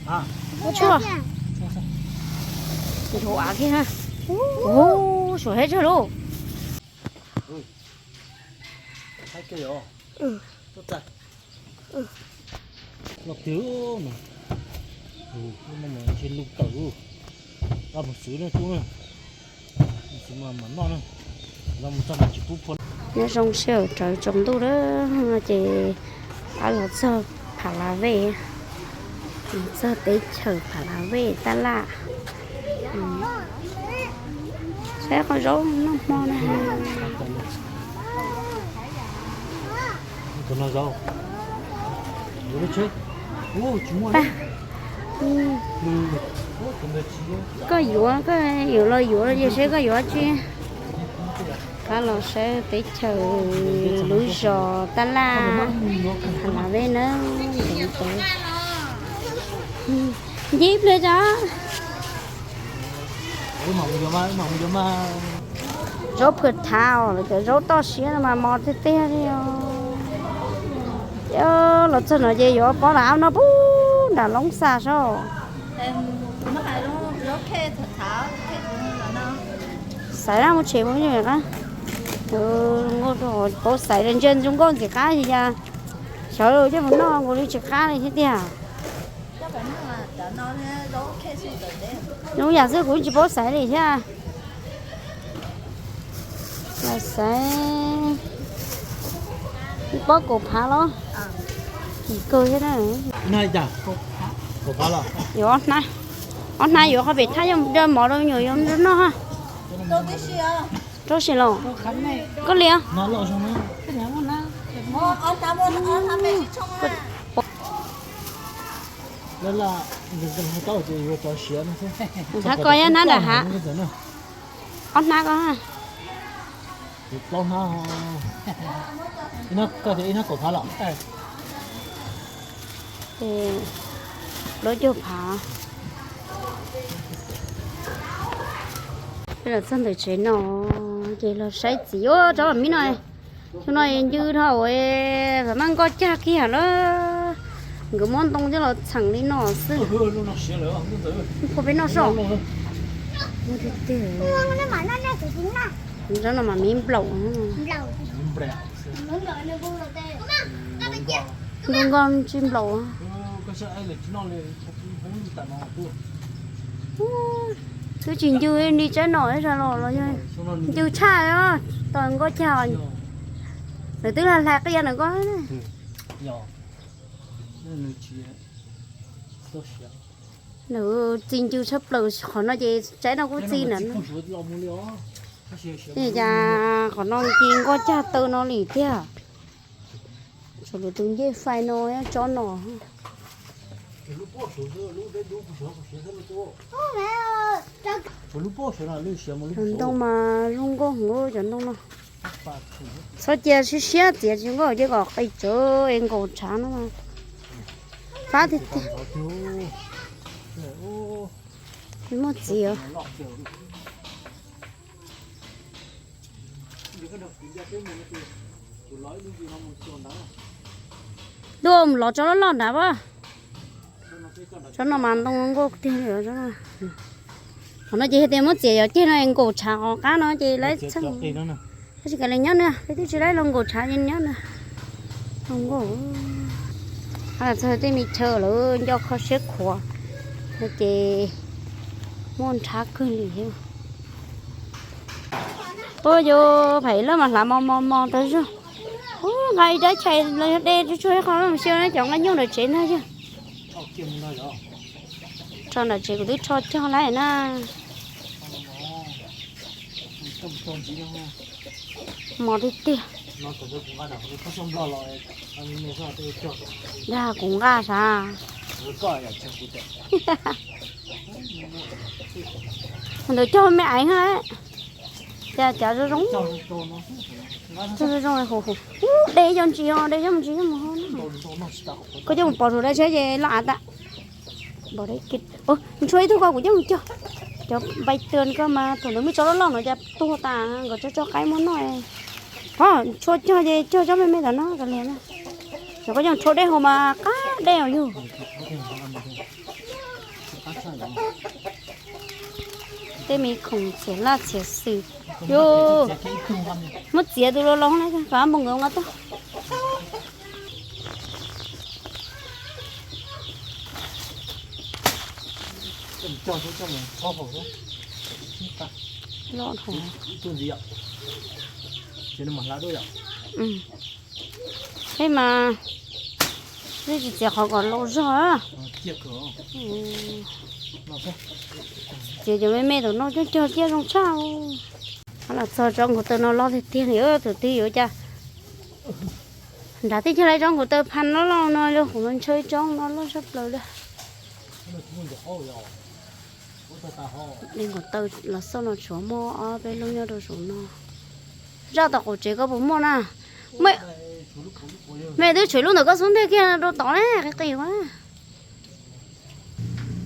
Ua tshuaj. Nthuav kiag ha. Ub, suav heev tshaj lauj. Los twg no, ntshe lub tawm, tab mus xwb na tub na, xwb mas mam noj na, los mus txog mas tsis pub phua. Nyob zoo sij hawm raws tsaus ntuj lawm ces pab los txog Phav Lav Vej, txog teb chaws Phav Lav Vej tab laj. Saib qhov zaub noj hmo na. Koj yuav, koj yuav los yuav, ces saib koj yuav tsi. Pab los saib teb chaws lub zos tab laj Phav Lav Vej na. Ncig pliag tso. Zaub phwm thav os, lawv cov zaub toj siab no mas mos tiag tiag li os. Ces los txog no ces yuav pov lam no pub nram Loob Xas sab. Xaiv na, muab tshem mus qab. Paub xaiv li ntsia zoo nkauj ntxim qab li cas. Xyov coj mus noj nkaus li tsis qab li thiab tiag. Zoo yam xwb kuv tsis paub xaiv li thiab. Xaiv ib pob kaum phav los kim kawg thiab na. Yuav ob hnab, ob hnab yuav qhov pem thab, yog mov rau me nyuam yuav noj ha. Rau si los koj liam. Hnab ko yog hnab nram hav. Ob hnab ko. Plaub hnab, ib hnab kaum phav los. Plaub caug phav. Peb los txog ntawm tsev no ces los saib txiv ua tsob mib no. Xyoo no ncw dhau, vam maj nkoj cag kiag lawm. Nkawd muab ntoo coj los txheem li no xwb. Phua peb noj soj. Tsob no mas miv nplaum. Nkoj nkoj tsis nplaum. Twb tsis ncw li tsaib no los yog ncw tshaj, tos nkoj cag. Nws twb hlais hlais qia nws ko. Nws txi ncw tshaj plaws, qhov no ces tsaib no kuj txi ntawd. Cas qhov no ces nkoj cag taw no li tiag. Tshuav lwm tus ncej fais no, tsob no. Cov ntoo mas zoo nkauj heev cov ntoo no. Txhob cia siab siab txiav tsis nkauj ces kom qis tsawv es nkaum tshav no. Fab tiag tiag. Muaj txiv os. Tuaj mus lov tsob loj loj nrad as. Tsob no mas ntoo nkauj tiag li. Qhov no ces yog tias muab txiav yuav ceg no nkaum tshav qhov qab no ces lawv txheej. Tab sis kav liam nyob na, peb twb tsis laib los nkaum tshav ces nyob na. Zoo nkauj. Txog tej me chaw lawv nco kho siab khuav no ces muaj nrhab kawg li thiab. Ua yus phaim lawm mas hlav mos mos mos tas zog. Ub, nqa ib rab chais los yog de tsuag tsuag ib qho los mus xyaw cov nqaij nyuj nram tsev ntag yog. Rho nram tsev kuv twb rho cog lawm na. Mos tiag tiag. Dag kuv nqa sav. Ntawd cog me aiv ha. Cas cav zoo zoo. Cog zoo zoo. Ub, de cov ntsis ho, de cov ntsis coj mus ho. Koj coj mus pov rau dab tsheb ces loj av tas. Ntshuav ib tug ko kuv coj mus cog. Cov npai tw ko mas thaum ntawd muaj tsob loj loj no cas tuag tas, nkawd tso tso qaib muab noj. Ho ntshuav cog ces cog tsob me me tom no kav liam na. Cov koj coj mus rhuav dej haus mas qab dej os yug. Tej me khoom txhiam laj txhiam xwm. Yus muab txiav tus los los na, kom ab npog nkawd nqa tuaj. Loj dhau. Peb mas, nej tsis txiav qhov kom lau zog. Txiav cov me me tom no coob cog ciaj zoo tshaj. Los txog tsob nkaus taw no loj tiag tiag li, tus twg yuav cas. Nrad tib cag lawv tsob nkaus taw phas loj loj no, lub qhov no ntshaw ib tsob no loj tshaj plaws li. Li nkaus taw los xauj no tshuav muaj ob peb lub nyob rau saum no. Zaj tom qaum tsev koj puas muaj na? Me twb tshuav lub ntawm koj xub ntiag kiag rau tod na, qis qis ua.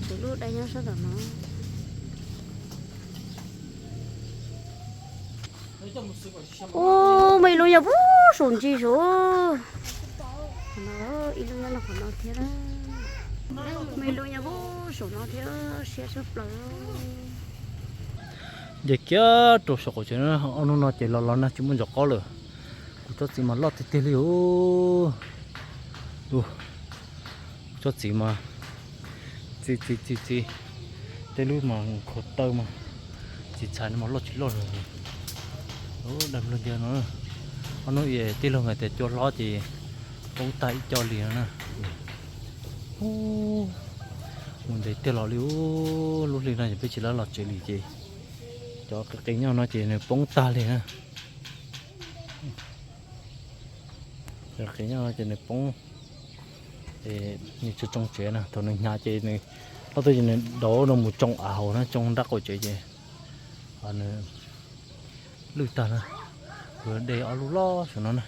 Tshuav lub dai nyob sab tom no. Ub, muaj ib lub nyob puag saum ntsis saud. Ib lub nyob no qhov no thiab. Muaj ib lub nyob puag saum no thiab, siab tshaj plaws. Nce kiag rau saum qaum tsev, ob hnub no ces los los nag tsis muaj ntsos qaub lawm. Kuv tsob txiv mas loj tiag tiag li os. Kuv tsob txiv mas txi txi txi txi, tej lub mas khaus taw mas txiv txhais no mas loj tsis loj li. Dam lug ntiag no, ob hnub tij laug hais tias cua hlob ces poob tag ib co li no na. Mus ntev tiag los li, lub hli no ces peb tsis lab los tsev li ces cov qis qis nyob no ces nws poob tag li na. Cov qis nyob no ces nws poob, nws tsis tsoo tsev na, thaum nws hnyav ces nws ob tug ces nws dauv no mus tsoo av hauv na, tsoo nrab qaum tsev ces nws lwj tag na. Kuv de ob lub loj saum no na.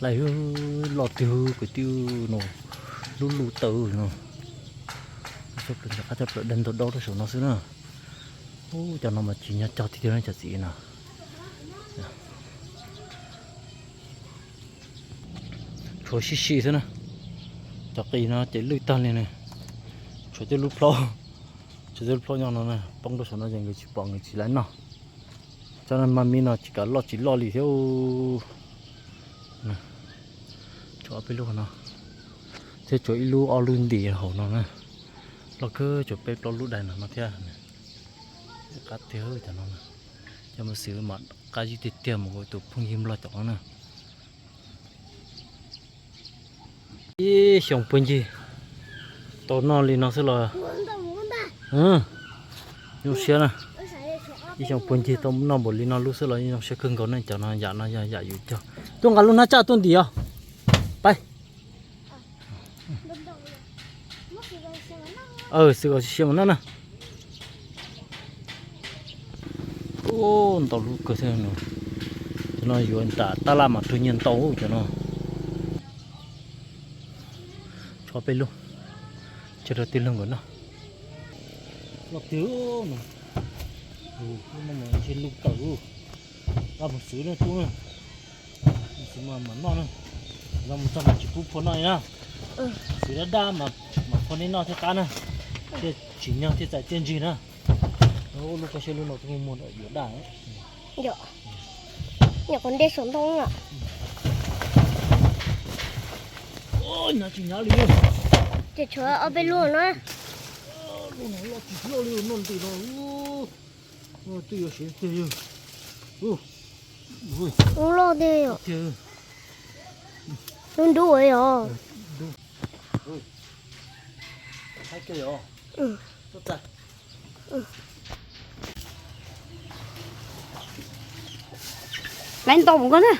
Laj loj twg kwv tij no, lub lub taw no. Tsob plaws ntawm qab tsob plaws dawb ntug dawb rau saum no xwb na. Ub, cov no mas tsis nyob cog tiag tiag na cov txiv no. Tshuav sib si xwb na. Cov qis no ces lwj tag li na. Tshuav tej lub plhaub, tshuav tej lub plhaub nyob no na, poob rau saum no ces nkawd tsis pom nkawd tsis lab noj. Cov no mas me no tsis kav loj tsis loj li thiab. Tshuav ob peb lub no, thiab tshuav ib lub ob lub nti hauv no na. Loj kawg, tshuav peb plaub lub dais no no thiab. Qab tiag cov no, cov mus xwb mas qab zib tiag tiag mus ua tus phooj ywg Nplog cov no na. Ib xyoos puag ncig tau noj li no xwb los zoo siab na. Ib xyoos puag ncig tau noj npaum li no lub xwb los zoo siab kawg nkaus ne. Cov no yam no yog yam yus cog. Tuaj nqa lub hnab tsaj tuaj ntim os. Pab xwb kom tsis siab mas noj na. Ntau lub kawg thiab no. Cov no yuav nram tab laj mas raug nyiaj ntau cov no. Tshuav peb lub, tseg rau tij laug nkawd noj. Loj tiag no, ntshe lub tawm, qab mus xwb na tub na. Mus xwb mas mam noj na, los mus txog mas tsis pub phua noj li na. Xwb dab dab mas mam phua nej noj thiaj qab na, thiaj tsim nyog thiaj txais txiaj ntsig na. Lub koj siab lub no twb muag yuav daj. Nyuam qhuav nte saum ntoo na. Ces tshuav ob peb lub no. Lub no loj tsis loj li no nti no. Twb yuav siv tiag. Ub, loj tiag yom. Lub nrub yom. Laiv ntau mus koj na.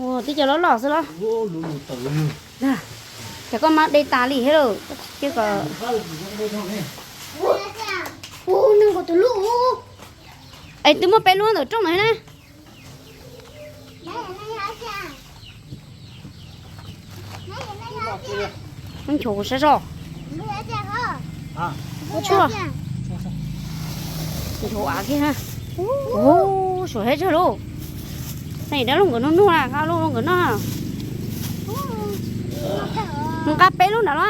Ua tib co loj loj xwb los. Ces koj mas de tas li thiab lauj. Ua neeg nkaus tus lub. Es twb muaj peb lub ntawm rooj ntawd na. Nchuav kuv saib so. Nchuav av thiab na. Ub, suav teb tsawg lauj. Nej dab laug nkawd noj noj na, nqa los nkawd noj. Mus nqa peb lub ntawm no.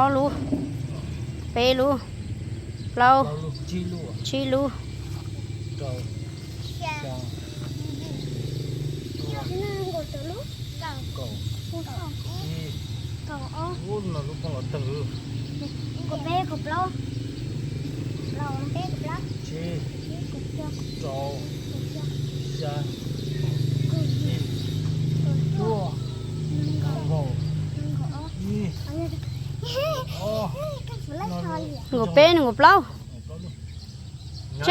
Ob lub, peb lub, plaub, tsib lub, Nees nkaum peb, nees nkaum plaub. Nees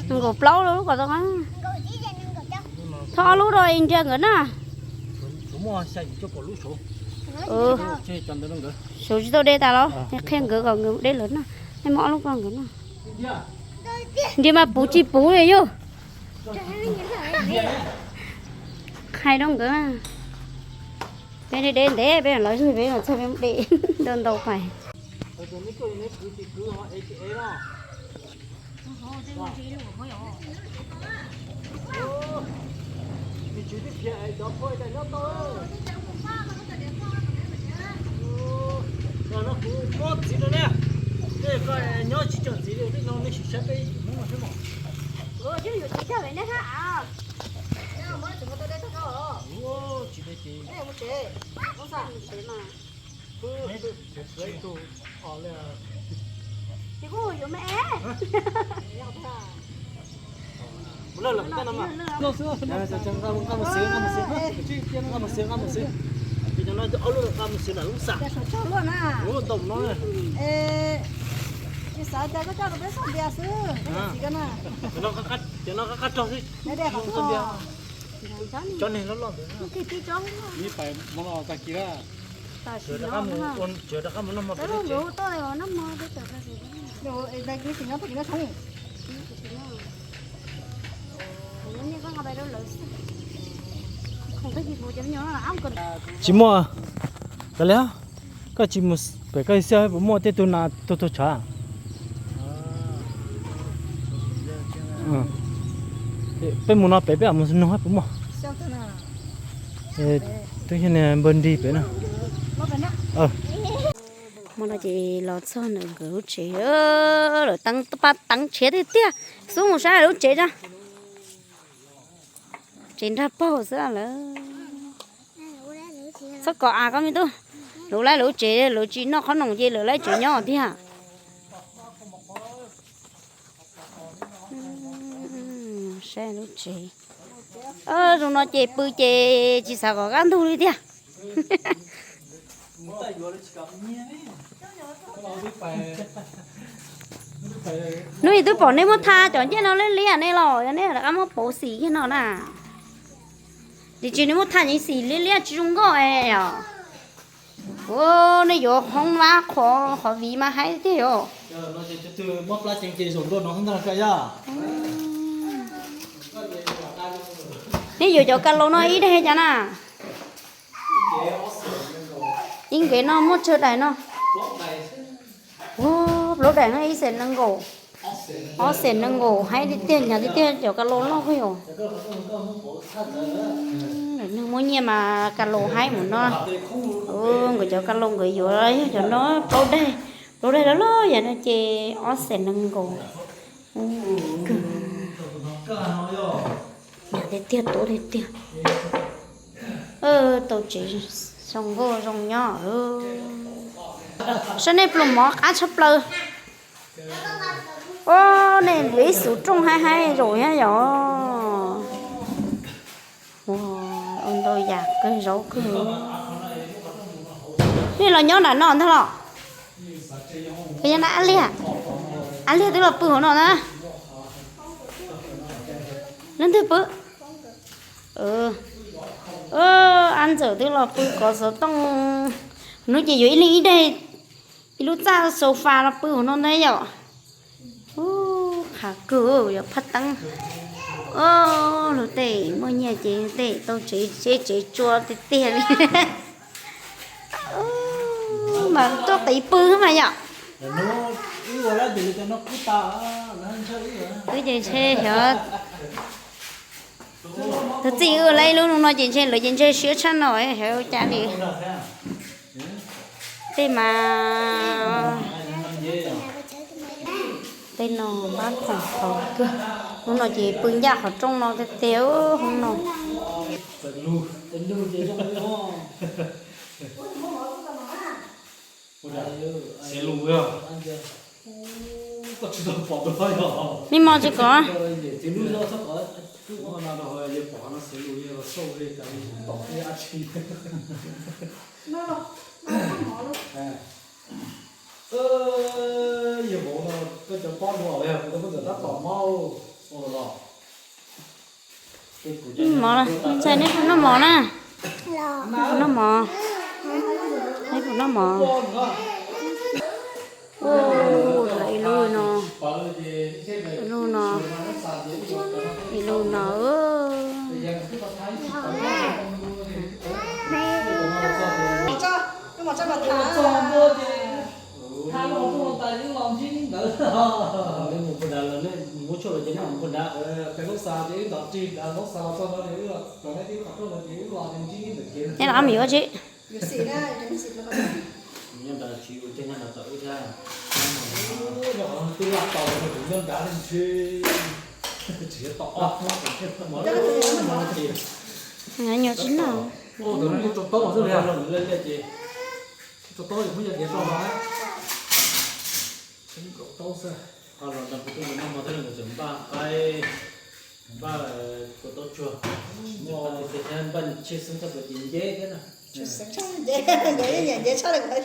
nkaum plaub lub ko. Thov ob lub rau India nkawd na. Suav tsis tau de tas los qhia nkawd kom nkawd de lawm na. Nej muab ob lub rau nkawd na. Ntiag mas puv tsis puv li yog. Qhia rau nkawd, peb de ntev peb los txog peb los txog peb de ntau ntau pais. Kuv muab txiv rau ne, tej koj nyob tsis tsom txiv li, tej no nej sim saib peb yim Hmoob no xwb mas. Tsis de ces Cov no qab rog xwb. Cov neeg loj loj ntawd. Rov qab mus noj mov pem tsev. Tsis muaj. Kav liam, koj tsis mus pem koj xyov puas muaj tej tug nas tug tug tshav. Peb mus no pem peb mus nug puas muaj. Twb yog niag npawg Nrig pem na. Hmo no ces los txog ntawm nkawd lub tsev, lawv teeb pab teeb tshiab tiag tiag. Xub mus saib lawv lub tsev tso. Tsev nrag paug xwb lawm. Txhob kom av koj me tub. Lawv laib lawv lub tsev, lawv tsis noj qhob noom ces lawv laib tsev nyob tiag. Saib lub tsev. Zoo no ces pw ces tsis xav kom qab ntug li tiag. Hnub ib twb pom nej muab tha cov ncej no liab liab nej los yog nej rov qab muab pauv xim kiag no na. Tiam sis nej muab tha nyev xim liab liab tsis zoo nkauj os. Ua nej yuav hoob vab qhov viv mas haib tiag yom. Nej yuav cov ka laus no ib daim cas na? Ib nkev no muaj tsawg daim no? Ua, plaub daim no ib xees nees nkaum, ob xees nees nkaum, haib tiag tiag, hnyav tiag tiag, cov ka laus loj kawg yom. Neeg muaj nyiaj mas ka laus haib mus no. Nkawd cov ka laus nkawd yuav yog cov no plaub daim, plaub daim loj loj yam no ces ob xees nees nkaum. Hnyav tiag tiag, tuab tiag tiag. Tau tsev zoo nkauj zoo nyob. Saib nej pluas mov qab tshaj plaws. Ua, nej yuav ib xuv rooj haib haib zaum thiab yom. Ua, ua ntau yam kawg, zaub kawg. Nej los nyob nram no ntag los? Puas yog na Ab Liag? Ab Liag twb los pw hauv no na. Leej twg pw? Ab Ntxawm twb los pw kov xov tooj. Hnub ces yuav ib leeg ib daig, ib lub txaj sofa los pw hauv no ntag yom. Qhav kawg, yuav phaj teeb. Luag tej muaj nyiaj ces tej tau tsev, tsev, tsev tsua tiag tiag li. Mas tuaj qiv pw mas yom. Wb ces ntshe xyov, tus txij wb ua lawm ib lub no ces ntshe lawv ces ntshe siab tshaj no xyov ua cas li. Tej mas, tej no npab khoom qhauv kawg. Lub no ces pw ncaj qhov rooj no tiag tiag hoob no. Me mos tsis kom. Mov, ntxhais neb puas noj mov na? Neb puas noj mov? Neb puas noj mov? Ua ib lub no, ib lub no, ib lub no. Neb los ob mis ua tsi? Nyuam tsis noj. Npaj kua taub tsuag, npaj tsheb xeeb tshaj plaws ces nceb thiab na. Nce tshaj li.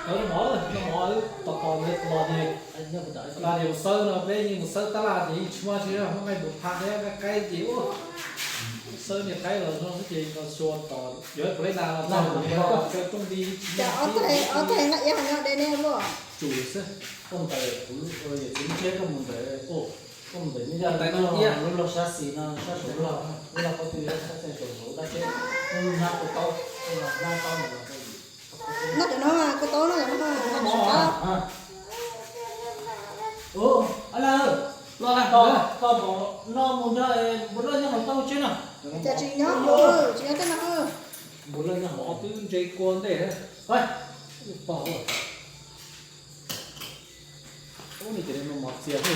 Noj mov, noj mov, tos tos los ces, los ces mus xawb no, peb yeej mus xawb tab laj ces yeej tsis muaj tsi, muab nqaij npum pha thiab nqaij qaib ces ua, xawb niag qaib los no xwb ces nqa xyuas tos yuav puas laib na los txog, rooj li. Ob tug nqaij iab ho nyob deb ne luaj. Tsum xwb, koj ntawm kuv, yawm txiv lub tsheb koj mus ntawm, koj mus ntawm nej zaj lub log sab xis no, sab saum lub log, lub log pob tw, sab xees saum saum dab tsheb, lub hnab kua taub, lub hnab taub no. Noj cov no, kua taub no, koj mus nrog npua loj nyob hauv tau tsheb no. Cas tsis nyob, tsis nyob tej no. Npua loj nyob hauv twb ntse kua ntej. Ub, ni ces no mov txias thiab.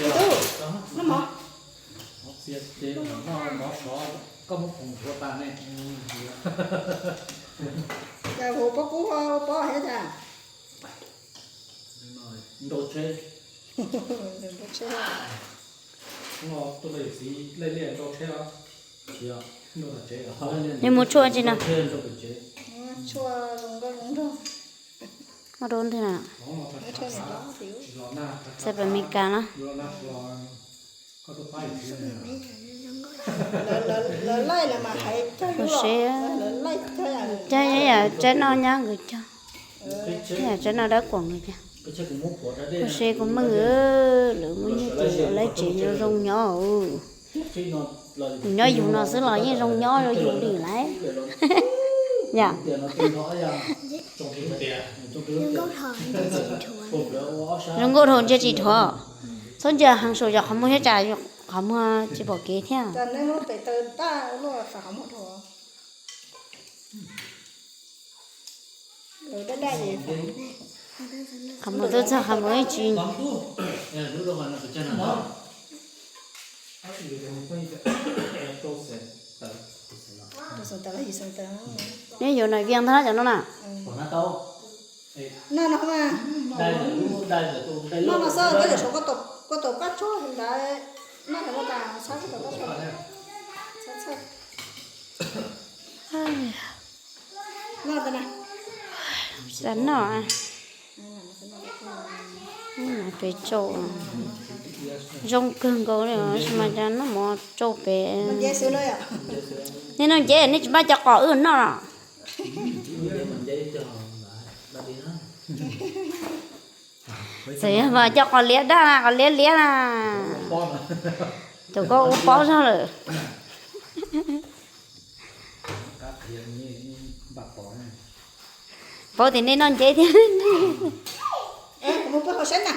Mov txias ces noj mov sov, koj muab khoom nthuav tas ne. Cas hu pob kub ua pob thiab cas? Nrau tsheb. Tuaj txiv lej liaj nrau tsheb os. Nws mus tshuaj tsi no? Tshuaj zoo nkauj zoo nraug. Ua rau ntawd na. Xav pem Meskas na. Lawv laij lawv mas hais cog yus los, lawv laij cog yam. Cog yam tsaib no nyab nkawd cog. Yam tsaib no dawb kuam nkawd cog. Kuv se kuv meej, lawv muaj nyiaj ces yuav lawv tsev zoo zoo nyob. Yus nyob yus no xwb los yeej zoo nyob rau yus li lauj. Yam zoo nkauj dhau ntsia tsis dhuav. Txhob ntsia heev saum yog qhov muag thiab tsam qhov muag tsis pom kev thiab. Qhov muag tuaj txog qhov muag ib tsis. Neb yuav nais vias ntag cov no na. No no, no no xwb, koj yuav tshuav koj tus pab tshuaj ntawd, no no, txhab koj tus pab tshuaj, txhab txhawj. Xav noj, peb tsau zoo kawg nkaus li, tab sis mas cas noj mov tsau pem. Nej noj nceb nej tsis npaj cov qos wb noj los? Txawm yog mas cov qos liab daj na, qos liab liab na. Cov koj ua pob zog lawm. Paub tias nej noj nceb thiab. Kuv mus pw hauv sab na.